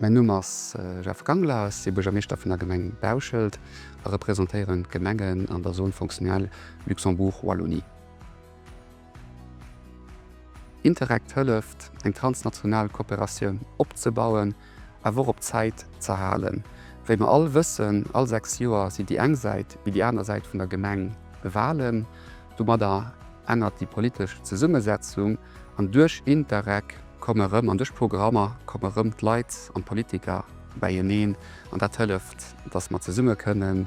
Mäin Numm ass Jeff Gangler, ech si Buergermeeschter vun der Gemeng Bauschelt a representéieren d'Gemengen an der Zone fonctionnelle Luxembourg-Wallonie. Interreg hëlleft, eng transnational Kooperatioun opzebauen, awer och op Zäit z'erhalen. Wéi mer all wëssen, all 6 Joer si déi eng Säit wéi déi aner Säit vun der Gemeng Walen. Domadder ännert déi politesch Zesummesetzung an duerch Interreg komme rëm an duerch Programmer komme rëm d'Leit an d'Politiker beieneen an dat hëlleft, dass mer zesumme kënnen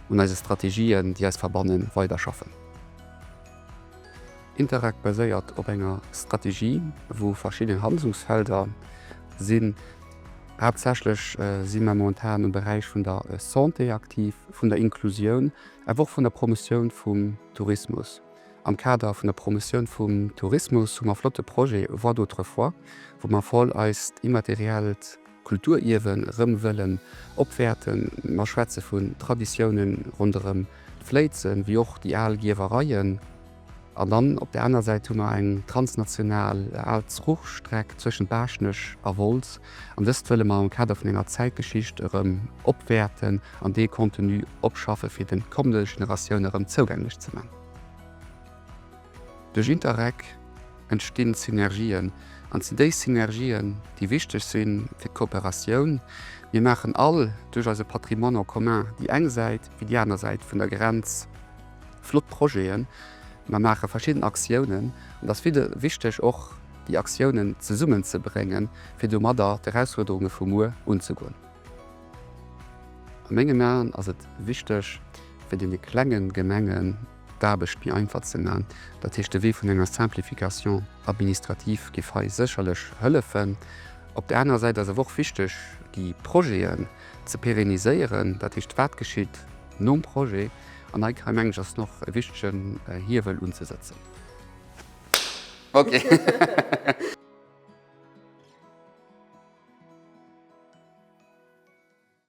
un eise Strategien, déi eis verbannen, weiderschaffen. Interreg baséiert op enger Strategie, wou verschidden Handlungsfelder sinn. Haaptsächlech si mer momentan um Beräich vun der Santé aktiv, vun der Inklusioun, awer och vun der Promotioun vum Tourismus. Am Kader vun der Promotioun vum Tourismus hu mer e flotte Projet Voix d'autrefois, wou mer voll eist immateriellt Kulturierwen erëm wëllen opwäerten. Mer schwätze vun Traditiounen ronderëm d'Fléizen, wéi och déi al Gierwereien. An dann op der aner Säit hu mer eng transnational al Zuchstreck zwëschent Baaschtnech a Wolz. An dëst wëlle mer am Kader vun enger Zäitgeschicht erëm opwäerten an dee Contenu opschaffe fir de kommende Generatioune erëm zougänglech ze man. Duerch Interreg entstinn Synergien. An et sinn déi Synergien, déi wichteg si fir d'Kooperatioun. Mir maachen all duerch eise Patrimoine en commun déi eng Säit wéi déi aner Säit vun der Grenz flott Projeten. Mer maache verschidden Aktiounen. An et ass wichteg och déi Aktiounen zesummenzebréngen, fir domadder d'Erausfuerderunge vu muer unzegoen. A mengen Aen ass et wichteg, fir deene klenge Gemengen d'Aarbecht méi einfach ze man. Dat heescht, de Wee vun enger Simplification administrative géif hei sécherlech hëllefen. Op där anerer Säit ass awer och wichteg, déi Projeten ze pérenniséieren. Dat heescht, wat geschitt nom Projet? An hei, mengen ech, ass noch e wichtegen Hiewel unzesetzen. Okay.